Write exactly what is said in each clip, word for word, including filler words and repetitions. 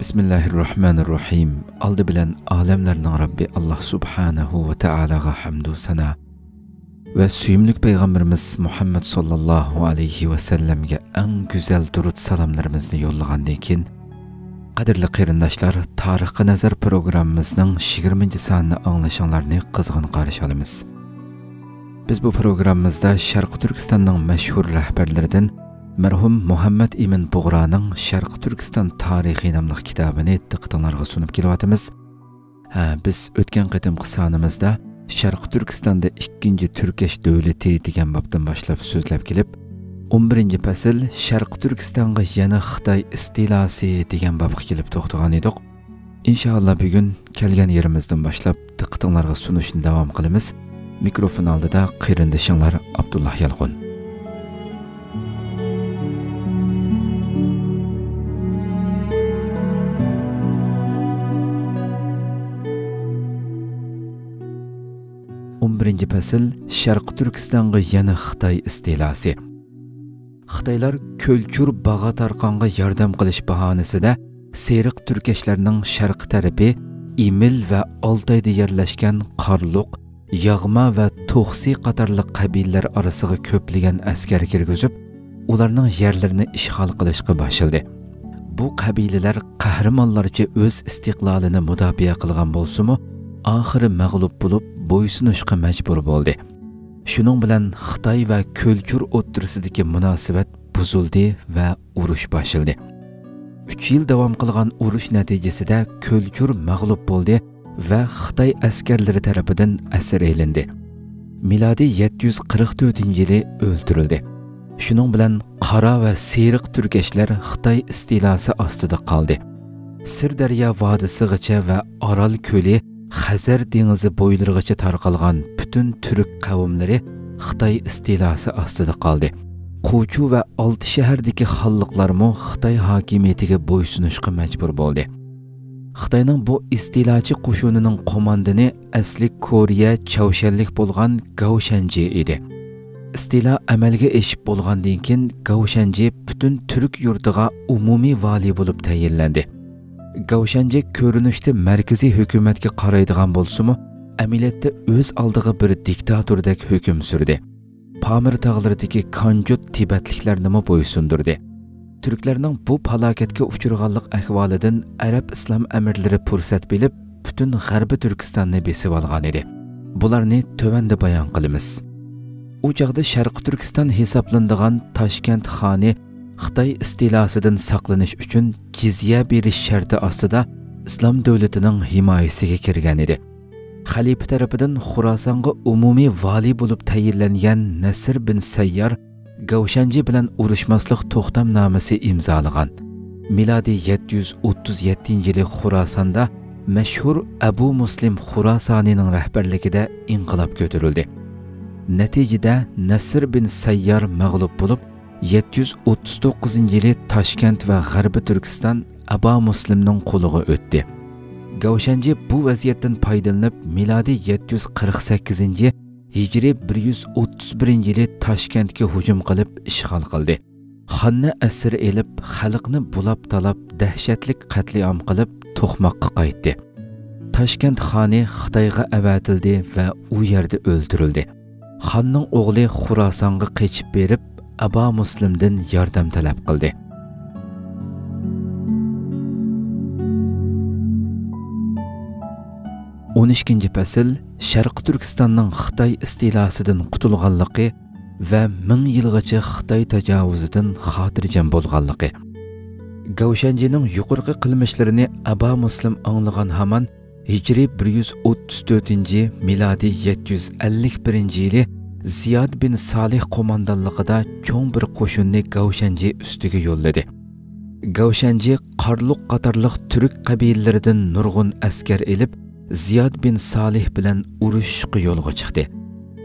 بىسمىللاھىررەھمانىررەھىم. ئالدى بىلەن ئالەملەرنىڭ رەببى ئاللاھ سۇبھانەھۇ ۋە تائالاغا ھەمدۇ سانا ۋە سۆيۈملۈك پەيغەمبىرىمىز مۇھەممەد ساللاللاھۇ ئەلەيھى ۋەسەللەمگە ئەڭ گۈزەل دۇرۇت سالاملىرىمىزنى يوللىغاندىن كېيىن، قەدىرلىك قېرىنداشلار، تارىخقا نەزەر پروگراممىمىزنىڭ يىگىرمىنچى سانىنى ئاڭلىشىڭلارنى قىزغىن قارشى ئالىمىز. بىز بۇ پروگراممىمىزدا شەرقىي تۈركىستاننىڭ مەشھۇر رەھبەرلىرىدىن مەرھۇم مۇھەممەد ئىمىن بۇغرانىڭ شەرقىي تۈركىستان تارىخى ناملىق كىتابىنى دىققىتىڭلارغا سۇنۇپ كېلىۋاتىمىز. ھە، بىز ئۆتكەن قېتىمقى سانىمىزدا شەرقىي تۈركىستاندا ئىككىنچى تۈركەش دۆلىتى دېگەن بابتىن باشلاپ سۆزلەپ كېلىپ، ئون بىرىنچى پەسىل شەرقىي تۈركىستانغا يەنە خىتاي ئىستىلاسى دېگەن بابقا كېلىپ توختىغان ئىدۇق. ئىنشائاللا، بۈگۈن كەلگەن يېرىمىزدىن باشلاپ دىققىتىڭلارغا سۇنۇشنى داۋام قىلىمىز. مىكروفون ئالدىدا قېرىندىشىڭلار ئابدۇللا يالقۇن. ئون بىرىنچى پەسىل، شەرقىي تۈركىستانغا يەنە خىتاي ئىستىلاسى. خىتايلار كۆلچۈر باغا تارقانغا ياردەم قىلىش باھانىسىدە سېرىق تۈركەشلەرنىڭ شەرقىي تەرىپى ئىمىل ۋە ئالتايدا يەرلەشكەن قارلۇق، ياغما ۋە توخسى قاتارلىق قەبىلىلەر ئارىسىغا كۆپلىگەن ئەسكەر كىرگۈزۈپ، ئۇلارنىڭ يەرلىرىنى ئىشغال قىلىشقا باشلىدى. بۇ قەبىلىلەر قەھرىمانلارچە ئۆز ئىستىقلالىنى مۇداپىئە قىلغان بولسىمۇ، ئاخىرى مەغلۇپ بولۇپ، بويسۇنۇشقا مەجبۇر بولدى. شۇنىڭ بىلەن خىتاي ۋە كۆلچۈر ئوتتۇرىسىدىكى مۇناسىۋەت بۇزۇلدى ۋە ئۇرۇش باشلىدى. ئۈچ يىل داۋام قىلغان ئۇرۇش نەتىجىسىدە كۆلچۈر مەغلۇپ بولدى ۋە خىتاي ئەسكەرلىرى تەرىپىدىن ئەسىر ئېلىندى. مىلادىي يەتتە يۈز قىرىق تۆتىنچى يىلى ئۆلتۈرۈلدى. شۇنىڭ بىلەن قارا ۋە سېرىق تۈركەشلەر خىتاي ئىستىلاسى ئاستىدا قالدى. سىردەريا ۋادىسىغىچە ۋە ئارال كۆلى، خەزەر دېڭىزى بويلىرىغىچە تارقالغان پۈتۈن تۈرك قەۋملىرى خىتاي ئىستىلاسى ئاستىدا قالدى. قۇچۇ ۋە ئالتە شەھەردىكى خانلىقلارمۇ خىتاي ھاكىمىيىتىگە بويسۇنۇشقا مەجبۇر بولدى. خىتاينىڭ بۇ ئىستىلاچى قوشۇنىنىڭ قوماندانى ئەسلى كورېيە چاۋشيەنلىك بولغان گاۋ شەنجى ئىدى. ئىستىلا ئەمەلگە ئېشىپ بولغاندىن كېيىن، گاۋ شەنجى پۈتۈن تۈرك يۇرتىغا ئومۇمىي ۋالىي بولۇپ تەيىنلەندى. گاۋ شەنجى كۆرۈنۈشتە مەركىزىي ھۆكۈمەتكە قارايدىغان بولسىمۇ، ئەمەلىيەتتە ئۆز ئالدىغا بىر دىكتاتوردەك ھۆكۈم سۈردى. پامىر تاغلىرىدىكى كانجۇت تىبەتلىكلەرنىمۇ بويسۇندۇردى. تۈركلەرنىڭ بۇ پالاكەتكە ئۇچرىغانلىق ئەھۋالىدىن ئەرەب ئىسلام ئەمىرلىرى پۇرسەت بىلىپ، پۈتۈن غەربىي تۈركىستاننى بېسىۋالغانىدى. بۇلارنى تۆۋەندە بايان قىلىمىز. ئۇ چاغدا شەرقىي تۈركىستان ھېسابلىنىدىغان تاشكەنت خانى خىتاي ئىستىلاسىدىن ساقلىنىش ئۈچۈن جىزيە بېرىش شەرتى ئاستىدا ئىسلام دۆلىتىنىڭ ھىمايىسىگە كىرگەنىدى. خەلىپە تەرىپىدىن خوراسانغا ئومۇمىي ۋالىي بولۇپ تەيىنلەنگەن نەسىر بىن سەييار گاۋشەنجى بىلەن ئۇرۇشماسلىق توختامنامىسى ئىمزالىغان. مىلادىي يەتتە يۈز ئوتتۇز يەتتىنچى يىلى خوراساندا مەشھۇر ئەبۇ مۇسلىم خوراسانىنىڭ رەھبەرلىكىدە ئىنقىلاب كۆتۈرۈلدى. نەتىجىدە نەسىر بىن سەييار مەغلۇپ بولۇپ، يەتتە يۈز ئوتتۇز توققۇزىنچى يىلى تاشكەنت ۋە غەربىي تۈركىستان ئەبا مۇسلىمنىڭ قولىغا ئۆتتى. گاۋشەنجى بۇ ۋەزىيەتتىن پايدىلىنىپ، مىلادىي يەتتە يۈز قىرىق سەككىزىنچى، ھىجرىي بىر يۈز ئوتتۇز بىرىنچى يىلى تاشكەنتكە ھۇجۇم قىلىپ ئىشغال قىلدى. خاننى ئەسىر ئېلىپ، خەلقنى بۇلاپ-تالاپ، دەھشەتلىك قەتلىئام قىلىپ، توقماققا قايتتى. تاشكەنت خانى خىتايغا ئەۋەتىلدى ۋە ئۇ يەردە ئۆلتۈرۈلدى. خاننىڭ ئوغلى خوراسانغا قېچىپ بېرىپ، ئەبا مۇسلىمدىن ياردەم تەلەپ قىلدى. ئون ئىككىنچى پەسىل، شەرقىي تۈركىستاننىڭ خىتاي ئىستىلاسىدىن قۇتۇلغانلىقى ۋە مىڭ يىلغىچە خىتاي تاجاۋۇزىدىن خاتىرجەم بولغانلىقى. گاۋشەنجىنىڭ يۇقىرىقى قىلمىشلىرىنى ئەبا مۇسلىم ئاڭلىغان ھامان، ھىجرىي بىر يۈز ئوتتۇز تۆتىنچى، مىلادىي يەتتە يۈز ئەللىك بىرىنچى يىلى زىياد بىن سالىھ قوماندانلىقىدا چوڭ بىر قوشۇننى گاۋشەنجى ئۈستىگە يوللىدى. گاۋشەنجى قارلۇق قاتارلىق تۈرك قەبىلىلىرىدىن نۇرغۇن ئەسكەر ئېلىپ، زىياد بىن سالىھ بىلەن ئۇرۇشۇشقا يولغا چىقتى.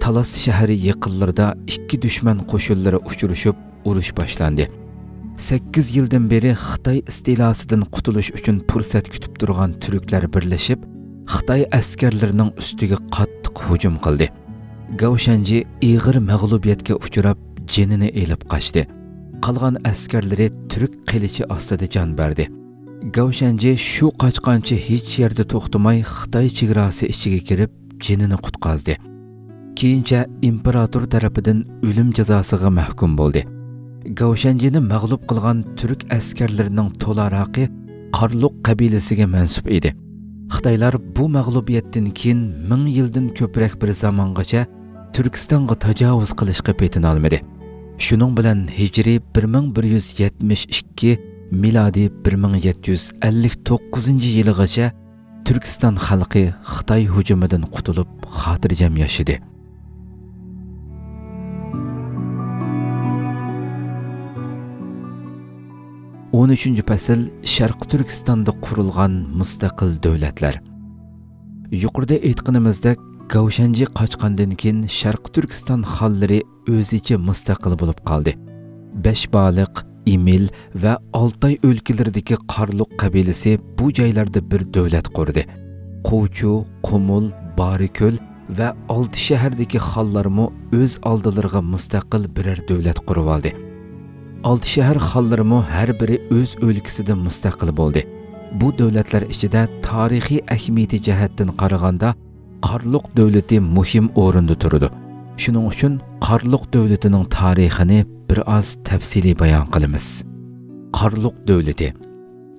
تالاس شەھىرى يېقىنلىرىدا ئىككى دۈشمەن قوشۇنلىرى ئۇچرىشىپ، ئۇرۇش باشلاندى. سەككىز يىلدىن بېرى خىتاي ئىستىلاسىدىن قۇتۇلۇش ئۈچۈن پۇرسەت كۈتۈپ تۇرغان تۈركلەر بىرلىشىپ، خىتاي ئەسكەرلىرىنىڭ ئۈستىگە قاتتىق ھۇجۇم قىلدى. گاۋشەنجى ئېغىر مەغلۇبىيەتكە ئۇچراپ، جېنىنى ئېلىپ قاچتى. قالغان ئەسكەرلىرى تۈرك قىلىچى ئاستىدا جان بەردى. گاۋشەنجى شۇ قاچقانچە ھېچ يەردە توختىماي خىتاي چېگراسى ئىچىگە كىرىپ، جېنىنى قۇتقازدى. كېيىنچە ئىمپېراتور تەرىپىدىن ئۆلۈم جازاسىغا مەھكۇم بولدى. گاۋشەنجىنى مەغلۇپ قىلغان تۈرك ئەسكەرلىرىنىڭ تولا راقى قارلۇق قەبىلىسىگە مەنسۇپ ئىدى. خىتايلار بۇ مەغلۇبىيەتتىن كېيىن مىڭ يىلدىن كۆپرەك بىر زامانغىچە تۈركىستانغا تاجاۋۇز قىلىشقا پېتىنالمىدى. شۇنىڭ بىلەن ھىجرىي بىر مىڭ بىر يۈز يەتمىش ئىككى، مىلادىي بىر مىڭ يەتتە يۈز ئەللىك توققۇزىنچى يىلىغىچە تۈركىستان خەلقى خىتاي ھۇجۇمىدىن قۇتۇلۇپ، خاتىرجەم ياشىدى. ئون ئۈچىنچى پەسىل، شەرقىي تۈركىستاندا قۇرۇلغان مۇستەقىل دۆلەتلەر. يۇقىرىدا ئېيتقىنىمىزدەك، گاۋشەنجى قاچقاندىن كېيىن شەرقىي تۈركىستان خانلىرى ئۆزىچە مۇستەقىل بولۇپ قالدى. بەشبالىق، ئىمىل ۋە ئالتاي ئۆلكىلىرىدىكى قارلۇق قەبىلىسى بۇ جايلاردا بىر دۆلەت قۇردى. قوچۇ، قۇمۇل، بارىكۆل ۋە ئالتە شەھەردىكى خانلارمۇ ئۆز ئالدىلىرىغا مۇستەقىل بىرەر دۆلەت قۇرۇۋالدى. ئالتە شەھەر خانلىرىمۇ ھەر بىرى ئۆز ئۆلكىسىدە مۇستەقىل بولدى. بۇ دۆلەتلەر ئىچىدە تارىخىي ئەھمىيىتى جەھەتتىن قارىغاندا، قارلۇق دۆلىتى مۇھىم ئورۇندا تۇرىدۇ. شۇنىڭ ئۈچۈن قارلۇق دۆلىتىنىڭ تارىخىنى بىر ئاز تەپسىلىي بايان قىلىمىز. قارلۇق دۆلىتى.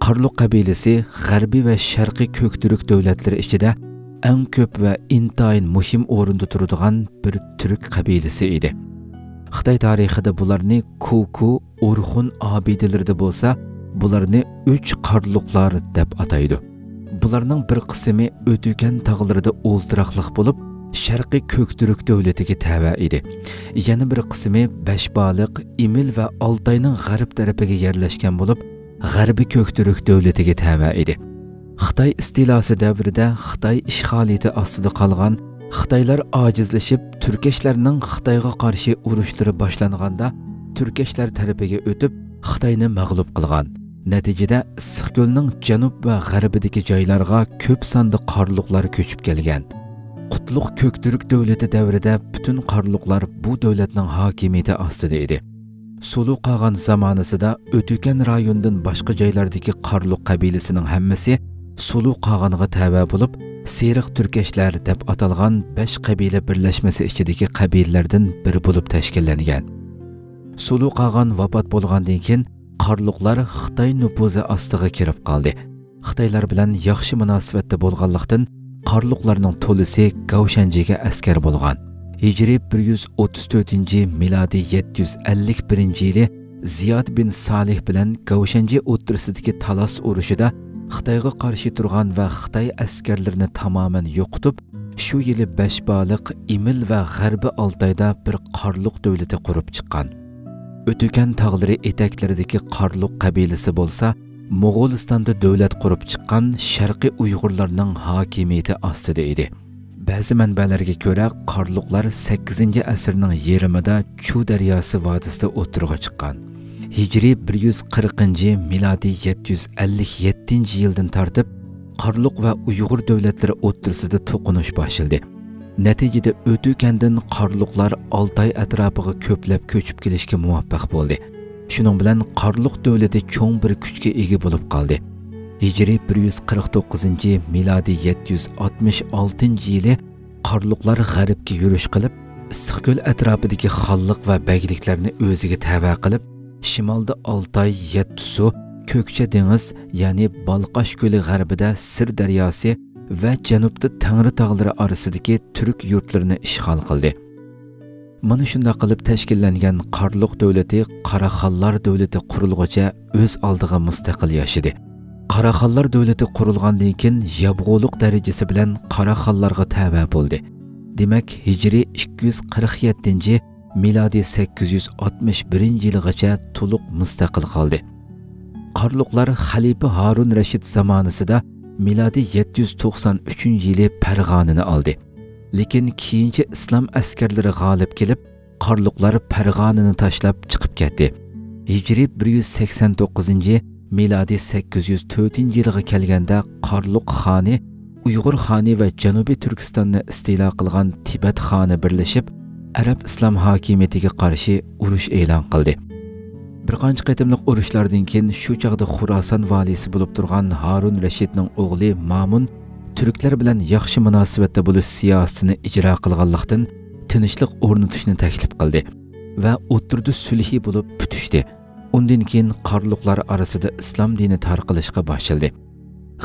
قارلۇق قەبىلىسى غەربىي ۋە شەرقىي كۆكتۈرك دۆلەتلىرى ئىچىدە ئەڭ كۆپ ۋە ئىنتايىن مۇھىم ئورۇندا تۇرىدىغان بىر تۈرك قەبىلىسى ئىدى. خىتاي تارىخىدا بۇلارنى كۇكۇ، ئورخۇن ئابىدىلىرىدە بولسا، بۇلارنى ئۈچ قارلۇقلار دەپ ئاتايدۇ. بۇلارنىڭ بىر قىسمى ئۆتۈكەن تاغلىرىدا ئولتۇراقلىق بولۇپ، شەرقىي كۆكتۈرك دۆلىتىگە تەۋە ئىدى. يەنە بىر قىسمى بەشبالىق، ئىمىل ۋە ئالتاينىڭ غەرب تەرىپىگە يەرلەشكەن بولۇپ، غەربىي كۆكتۈرك دۆلىتىگە تەۋە ئىدى. خىتاي ئىستىلاسى دەۋرىدە خىتاي ئىشغالىيىتى ئاستىدا قالغان، خىتايلار ئاجىزلىشىپ، تۈركەشلەرنىڭ خىتايغا قارشى ئۇرۇشلىرى باشلانغاندا، تۈركەشلەر تەرىپىگە ئۆتۈپ، خىتاينى مەغلۇپ قىلغان. نەتىجىدە، ئىسسىقكۆلنىڭ جەنۇب ۋە غەربىدىكى جايلارغا كۆپ ساندا قارلۇقلار كۆچۈپ كەلگەن. قۇتلۇق كۆكتۈرك دۆلىتى دەۋرىدە پۈتۈن قارلۇقلار بۇ دۆلەتنىڭ ھاكىمىيىتى ئاستىدا ئىدى. سۇلۇ قاغان زامانىسىدا ئۆتۈكەن رايونىدىن باشقا جايلاردىكى قارلۇق قەبىلىسىنىڭ ھەممىسى سۇلۇ قاغانغا تەۋە بولۇپ، سېرىق تۈركەشلەر دەپ ئاتالغان بەش قەبىلە بىرلەشمىسى ئىچىدىكى قەبىلىلەردىن بىرى بولۇپ تەشكىللەنگەن. سۇلۇ قاغان ۋاپات بولغاندىن كېيىن، قارلۇقلار خىتاي نوپۇزى ئاستىغا كىرىپ قالدى. خىتايلار بىلەن ياخشى مۇناسىۋەتتە بولغانلىقتىن، قارلۇقلارنىڭ تولىسى گاۋشەنجىگە ئەسكەر بولغان. ھىجرىي بىر يۈز ئوتتۇز تۆتىنچى، مىلادىي يەتتە يۈز ئەللىك بىرىنچى يىلى زىياد بىن سالىھ بىلەن گاۋشەنجى ئوتتۇرىسىدىكى تالاس ئۇرۇشىدا خىتايغا قارشى تۇرغان ۋە خىتاي ئەسكەرلىرىنى تامامەن يوقىتىپ، شۇ يىلى بەشبالىق، ئىمىل ۋە غەربىي ئالتايدا بىر قارلۇق دۆلىتى قۇرۇپ چىققان. ئۆتۈكەن تاغلىرى ئېتەكلىرىدىكى قارلۇق قەبىلىسى بولسا، موغۇلىستاندا دۆلەت قۇرۇپ چىققان شەرقىي ئۇيغۇرلارنىڭ ھاكىمىيىتى ئاستىدا ئىدى. بەزى مەنبەلەرگە كۆرە، قارلۇقلار سەككىزىنچى ئەسىرنىڭ يېرىمىدا چۇ دەرياسى ۋادىسىدا ئوتتۇرىغا چىققان. ھىجرىي بىر يۈز قىرىقىنچى، مىلادىي يەتتە يۈز ئەللىك يەتتىنچى يىلدىن تارتىپ، قارلۇق ۋە ئۇيغۇر دۆلەتلىرى ئوتتۇرىسىدا توقۇنۇش باشلىدى. نەتىجىدە، ئۆتۈكەندىن قارلۇقلار ئالتاي ئەتراپىغا كۆپلەپ كۆچۈپ كېلىشكە مۇۋەپپەق بولدى. شۇنىڭ بىلەن قارلۇق دۆلىتى چوڭ بىر كۈچكە ئىگە بولۇپ قالدى. ھىجرىي بىر يۈز قىرىق توققۇزىنچى، مىلادىي يەتتە يۈز ئاتمىش ئالتىنچى يىلى قارلۇقلار غەربكە يۈرۈش قىلىپ، ئىسسىقكۆل ئەتراپىدىكى خانلىق ۋە بەگلىكلەرنى ئۆزىگە تەۋە قىلىپ، شىمالدا ئالتاي، يەتتىسۇ، كۆكچە دېڭىز، يەنى بالقاش كۆلى غەربىدە سىر دەرياسى ۋە جەنۇبتا تەڭرى تاغلىرى ئارىسىدىكى تۈرك يۇرتلىرىنى ئىشغال قىلدى. مانا شۇنداق قىلىپ تەشكىللەنگەن قارلۇق دۆلىتى قاراخانلار دۆلىتى قۇرۇلغۇچە ئۆز ئالدىغا مۇستەقىل ياشىدى. قاراخانلار دۆلىتى قۇرۇلغاندىن كېيىن، ياۋغۇلۇق دەرىجىسى بىلەن قاراخانلارغا تەۋە بولدى. دېمەك، ھىجرىي ئىككى يۈز قىرىق يەتتىنچى، مىلادىي سەككىز يۈز ئاتمىش بىرىنچى يىلىغىچە تولۇق مۇستەقىل قالدى. قارلۇقلار خەلىپە ھارۇن رەشىد زامانىسىدا، مىلادىي يەتتە يۈز توقسان ئۈچىنچى يىلى پەرغانىنى ئالدى. لېكىن كېيىنچە ئىسلام ئەسكەرلىرى غالىب كېلىپ، قارلۇقلار پەرغانىنى تاشلاپ چىقىپ كەتتى. ھىجرىي بىر يۈز سەكسەن توققۇزىنچى، مىلادىي سەككىز يۈز تۆتىنچى يىلىغا كەلگەندە، قارلۇق خانى ئۇيغۇر خانى ۋە جەنۇبىي تۈركىستاننى ئىستىلا قىلغان تىبەت خانى بىرلىشىپ، ئەرەب ئىسلام ھاكىمىيىتىگە قارشى ئۇرۇش ئېلان قىلدى. بىر قانچە قېتىملىق ئۇرۇشلاردىن كېيىن شۇ چاغدا خۇراسان ۋالىيسى بولۇپ تۇرغان ھارۇن رەشىدنىڭ ئوغلى مامۇن تۈركلەر بىلەن ياخشى مۇناسىۋەتتە بولۇش سىياسىتىنى ئىجرا قىلغانلىقتىن، تىنچلىق ئورنىتىشنى تەكلىپ قىلدى ۋە ئوتتۇرىدا سۈلھى بولۇپ پۈتۈشتى. ئۇندىن كېيىن قارلۇقلار ئارىسىدا ئىسلام دىنى تارقىلىشقا باشلىدى.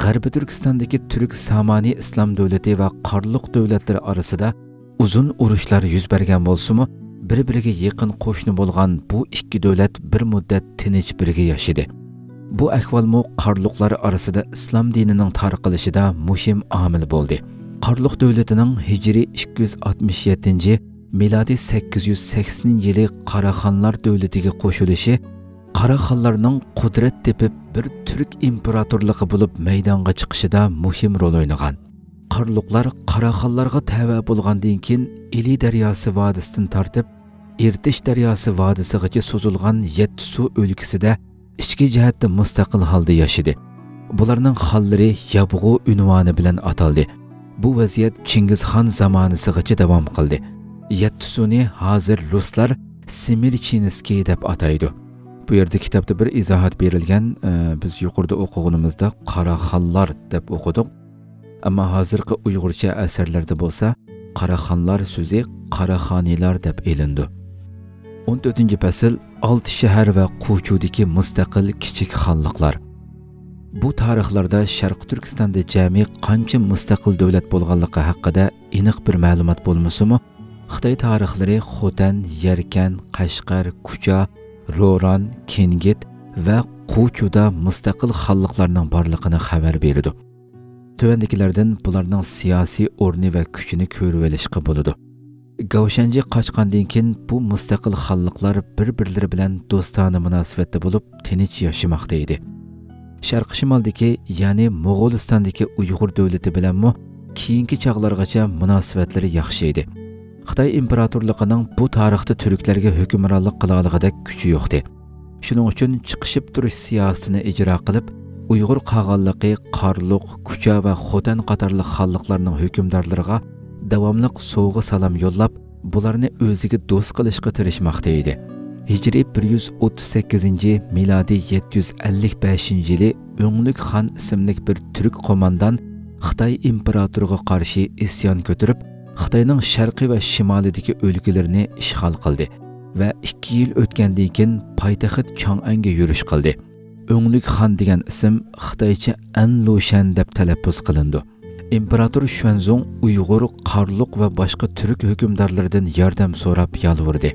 غەربىي تۈركىستاندىكى تۈرك سامانى ئىسلام دۆلىتى ۋە قارلۇق دۆلەتلىرى ئارىسىدا ئۇزۇن ئۇرۇشلار يۈز بەرگەن بولسىمۇ، بىر-بىرىگە يېقىن قوشنا بولغان بۇ ئىككى دۆلەت بىر مۇددەت تىنچ بىرگە ياشىدى. بۇ ئەھۋالمۇ قارلۇقلار ئارىسىدا ئىسلام دىنىنىڭ تارقىلىشىدا مۇھىم ئامىل بولدى. قارلۇق دۆلىتىنىڭ ھىجرىي ئىككى يۈز ئاتمىش يەتتىنچى، مىلادىي سەككىز يۈز سەكسىنىنچى يىلى قاراخانلار دۆلىتىگە قوشۇلۇشى قاراخانلارنىڭ قۇدرەت تېپىپ بىر تۈرك ئىمپېراتورلۇقى بولۇپ مەيدانغا چىقىشىدا مۇھىم رول ئوينىغان. قارلۇقلار قاراخانلارغا تەۋە بولغاندىن كېيىن، ئىلى دەرياسى ۋادىسىدىن تارتىپ ئىرتىش دەرياسى ۋادىسىغىچە سوزۇلغان يەتتە سۇ ئۆلكىسىدە ئىچكى جەھەتتە مۇستەقىل ھالدا ياشىدى. بۇلارنىڭ خانلىرى يابغۇ ئۇنۋانى بىلەن ئاتالدى. بۇ ۋەزىيەت چىڭگىزخان زامانىسىغىچە داۋام قىلدى. يەتتە سۇنى ھازىر رۇسلار سېمىرچىنسكىي دەپ ئاتايدۇ. بۇ يەردە كىتابتا بىر ئىزاھات بېرىلگەن، ئە، بىز يۇقىرىدا ئوقۇغىنىمىزدا قاراخانلار دەپ ئوقۇدۇق. ئەمما ھازىرقى ئۇيغۇرچە ئەسەرلەردە بولسا قاراخانلار سۆزى قاراخانىيلار دەپ ئېلىنىدۇ. ئون تۆتىنچى پەسىل، ئالتە شەھەر ۋە قوچۇدىكى مۇستەقىل كىچىك خانلىقلار. بۇ تارىخلاردا شەرقىي تۈركىستاندا جەمئىي قانچە مۇستەقىل دۆلەت بولغانلىقى ھەققىدە ئېنىق بىر مەلۇمات بولمىسىمۇ، خىتاي تارىخلىرى خوتەن، يەركەن، قەشقەر، كۇچا، روران، كىنگىت ۋە قوچۇدا مۇستەقىل خانلىقلارنىڭ بارلىقىنى خەۋەر بېرىدۇ. تۆۋەندىكىلەردىن بۇلارنىڭ سىياسىي ئورنى ۋە كۈچىنى كۆرۈۋېلىشقا بولىدۇ. گاۋشەنجى قاچقاندىن كېيىن، بۇ مۇستەقىل خانلىقلار بىر-بىرلىرى بىلەن دوستانە مۇناسىۋەتتە بولۇپ، تىنچ ياشىماقتا ئىدى. شەرقىي شىمالدىكى، يەنى موغۇلىستاندىكى ئۇيغۇر دۆلىتى بىلەنمۇ كېيىنكى چاغلارغىچە مۇناسىۋەتلىرى ياخشى ئىدى. خىتاي ئىمپېراتورلۇقىنىڭ بۇ تارىختا تۈركلەرگە ھۆكۈمرانلىق قىلالىغۇدەك كۈچى يوقتى. شۇنىڭ ئۈچۈن چىقىشىپ تۇرۇش سىياسىتىنى ئىجرا قىلىپ، ئۇيغۇر قاغانلىقى قارلۇق، كۇچا ۋە خوتەن قاتارلىق خانلىقلارنىڭ ھۆكۈمدارلىرىغا داۋاملىق سوۋغا-سالام يوللاپ، بۇلارنى ئۆزىگە دوست قىلىشقا تىرىشماقتا ئىدى. ھىجرىي بىر يۈز ئوتتۇز سەككىزىنچى، مىلادىي يەتتە يۈز ئەللىك بەشىنچى يىلى ئۆڭلۈك خان ئىسىملىك بىر تۈرك قوماندان خىتاي ئىمپېراتورىغا قارشى ئىسيان كۆتۈرۈپ، خىتاينىڭ شەرقىي ۋە شىمالىدىكى ئۆلكىلىرىنى ئىشغال قىلدى ۋە ئىككى يىل ئۆتكەندىن كېيىن پايتەخت چاڭئەنگە يۈرۈش قىلدى. ئۆڭلۈك خان دېگەن ئىسىم خىتايچە ئەن لۇشەن دەپ تەلەپپۇز قىلىنىدۇ. ئىمپېراتور شۈەنزۇڭ ئۇيغۇر، قارلۇق ۋە باشقا تۈرك ھۆكۈمدارلىرىدىن ياردەم سوراپ يالۋۇردى.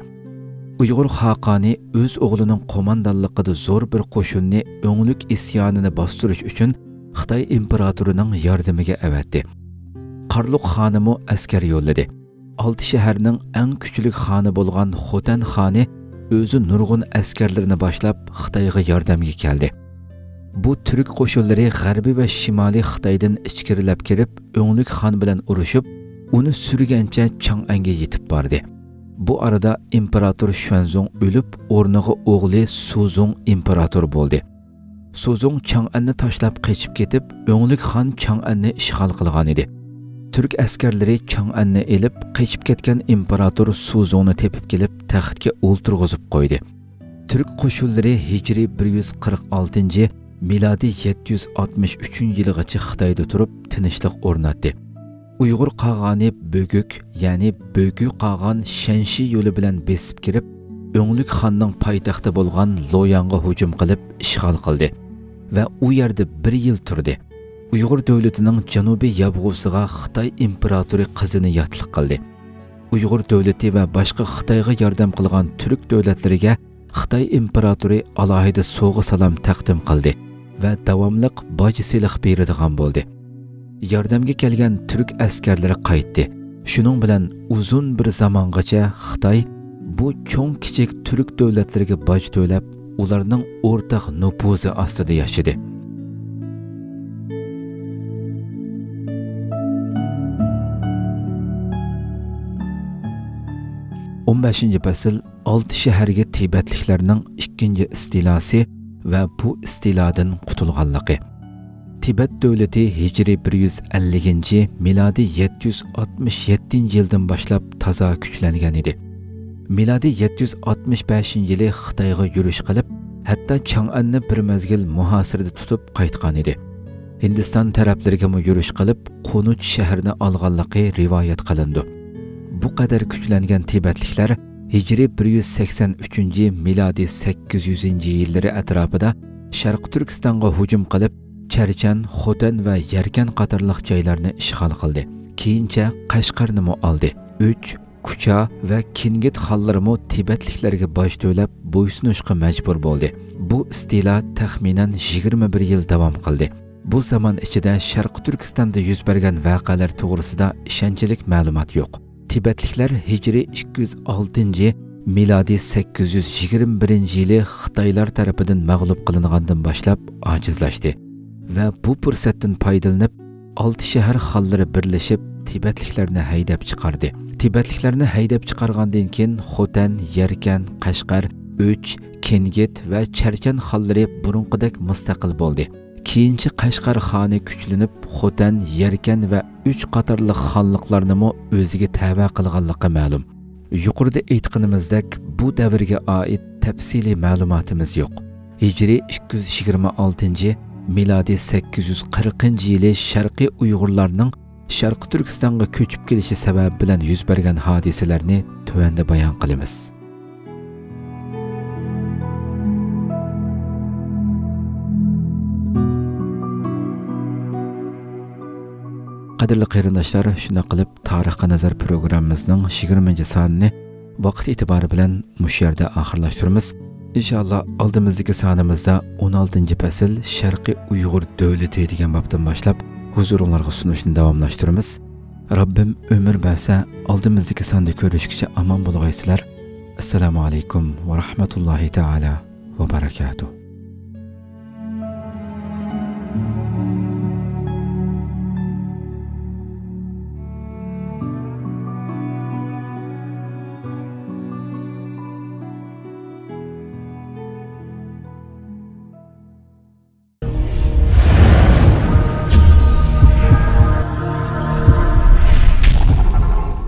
ئۇيغۇر خاقانى ئۆز ئوغلىنىڭ قوماندانلىقىدا زور بىر قوشۇننى ئۆڭلۈك ئىسيانىنى باستۇرۇش ئۈچۈن خىتاي ئىمپېراتورىنىڭ ياردىمىگە ئەۋەتتى. قارلۇق خانىمۇ ئەسكەر يوللىدى. ئالتە شەھەرنىڭ ئەڭ كۈچلۈك خانى بولغان خوتەن خانى ئۆزى نۇرغۇن ئەسكەرلىرىنى باشلاپ خىتايغا ياردەمگە كەلدى. بۇ تۈرك قوشۇنلىرى غەربىي ۋە شىمالىي خىتايدىن ئىچكىرىلەپ كىرىپ، ئۆڭلۈك خان بىلەن ئۇرۇشۇپ، ئۇنى سۈرگەنچە چاڭئەنگە يېتىپ باردى. بۇ ئارىدا ئىمپېراتور شۈەنزۇڭ ئۆلۈپ، ئورنىغا ئوغلى سۇزۇڭ ئىمپېراتور بولدى. سۇزۇڭ چاڭئەننى تاشلاپ قېچىپ كېتىپ، ئۆڭلۈك خان چاڭئەننى ئىشغال قىلغان ئىدى. تۈرك ئەسكەرلىرى چاڭئەننى ئېلىپ، قېچىپ كەتكەن ئىمپېراتور سۇزۇڭنى تېپىپ كېلىپ، تەختكە ئولتۇرغۇزۇپ قويدى. تۈرك قوشۇنلىرى ھىجرىي بىر يۈز قىرىق ئالتىنچى، مىلادىي يەتتە يۈز ئاتمىش ئۈچىنچى يىلغىچە خىتايدا تۇرۇپ، تىنچلىق ئورناتتى. ئۇيغۇر قاغانى بۆگۈك، يەنى بۆگۈ قاغان شەنشى يولى بىلەن بېسىپ كىرىپ، ئۆڭلۈك خاننىڭ پايتەختى بولغان لوياڭغا ھۇجۇم قىلىپ ئىشغال قىلدى ۋە ئۇ يەردە بىر يىل تۇردى. ئۇيغۇر دۆلىتىنىڭ جەنۇبىي يابغۇسىغا خىتاي ئىمپېراتورى قىزىنى ياتلىق قىلدى. ئۇيغۇر دۆلىتى ۋە باشقا خىتايغا ياردەم قىلغان تۈرك دۆلەتلىرىگە خىتاي ئىمپېراتورى ئالاھىدە سوۋغا-سالام تەقدىم قىلدى ۋە داۋاملىق باج-سېلىق بېرىدىغان بولدى. ياردەمگە كەلگەن تۈرك ئەسكەرلىرى قايتتى. شۇنىڭ بىلەن ئۇزۇن بىر زامانغىچە خىتاي بۇ چوڭ-كىچىك تۈرك دۆلەتلىرىگە باج تۆلەپ، ئۇلارنىڭ ئورتاق نوپۇزى ئاستىدا ياشىدى. ئون بەشىنچى پەسىل، ئالتە شەھەرگە تىبەتلىكلەرنىڭ ئىككىنچى ئىستىلاسى ۋە بۇ ئىستىلادىن قۇتۇلغانلىقى. تىبەت دۆلىتى ھىجرىي بىر يۈز ئەللىكىنچى، مىلادىي يەتتە يۈز ئاتمىش يەتتىنچى يىلدىن باشلاپ تازا كۈچلەنگەن ئىدى. مىلادىي يەتتە يۈز ئاتمىش بەشىنچى يىلى خىتايغا يۈرۈش قىلىپ، ھەتتا چاڭئەننى بىر مەزگىل مۇھاسىرىدە تۇتۇپ قايتقان ئىدى. ھىندىستان تەرەپلىرىگىمۇ يۈرۈش قىلىپ، قۇنۇچ شەھىرىنى ئالغانلىقى رىۋايەت قىلىنىدۇ. بۇ قەدەر كۈچلەنگەن تىبەتلىكلەر ھىجرىي بىر يۈز سەكسەن ئۈچىنچى، مىلادىي سەككىز يۈزىنچى يىللىرى ئەتراپىدا شەرقىي تۈركىستانغا ھۇجۇم قىلىپ، چەرچەن، خوتەن ۋە يەركەن قاتارلىق جايلارنى ئىشغال قىلدى. كېيىنچە قەشقەرنىمۇ ئالدى. ئۆچ، كۇچا ۋە كىنگىت خانلىرىمۇ تىبەتلىكلەرگە باج تۆلەپ بويسۇنۇشقا مەجبۇر بولدى. بۇ ئىستىلا تەخمىنەن يىگىرمە بىر يىل داۋام قىلدى. بۇ زامان ئىچىدە شەرقىي تۈركىستاندا يۈز بەرگەن ۋەقەلەر توغرىسىدا ئىشەنچلىك مەلۇمات يوق. تىبەتلىكلەر ھىجرىي ئىككى يۈز ئالتىنچى، مىلادىي سەككىز يۈز يىگىرمە بىرىنچى يىلى خىتايلار تەرىپىدىن مەغلۇپ قىلىنغاندىن باشلاپ ئاجىزلاشتى ۋە بۇ پۇرسەتتىن پايدىلىنىپ، ئالتە شەھەر خانلىرى بىرلىشىپ، تىبەتلىكلەرنى ھەيدەپ چىقاردى. تىبەتلىكلەرنى ھەيدەپ چىقارغاندىن كېيىن، خوتەن، يەركەن، قەشقەر، ئۆچ، كىنگىت ۋە چەرچەن خانلىرى بۇرۇنقىدەك مۇستەقىل بولدى. كېيىنچە قەشقەر خانى كۈچلىنىپ، خوتەن، يەركەن ۋە ئۆچ قاتارلىق خانلىقلارنىمۇ ئۆزىگە تەۋە قىلغانلىقى مەلۇم. يۇقىرىدا ئېيتقىنىمىزدەك، بۇ دەۋرگە ئائىت تەپسىلىي مەلۇماتىمىز يوق. ھىجرىي ئىككى يۈز يىگىرمە ئالتىنچى، مىلادىي سەككىز يۈز قىرىقىنچى يىلى شەرقىي ئۇيغۇرلارنىڭ شەرقىي تۈركىستانغا كۆچۈپ كېلىشى سەۋەبى بىلەن يۈز بەرگەن ھادىسىلەرنى تۆۋەندە بايان قىلىمىز. قەدىرلىك قېرىنداشلار، شۇنداق قىلىپ تارىخقا نەزەر پروگراممىمىزنىڭ يىگىرمىنچى سانىنى ۋاقىت ئېتىبارى بىلەن مۇشۇ يەردە ئاخىرلاشتۇرىمىز. ئىنشائاللا، ئالدىمىزدىكى سانىمىزدا ئون ئالتىنچى پەسىل شەرقىي ئۇيغۇر دۆلىتى دېگەن بابتىن باشلاپ ھۇزۇرۇڭلارغا سۇنۇشنى داۋاملاشتۇرىمىز. رەببىم ئۆمۈر بەرسە، ئالدىمىزدىكى ساندا كۆرۈشكىچە ئامان بولغايسىلەر. ئەسسالامۇ ئەلەيكۇم ۋە رەھمەتۇللاھى تائالا ۋە بەرەكاتۇھ.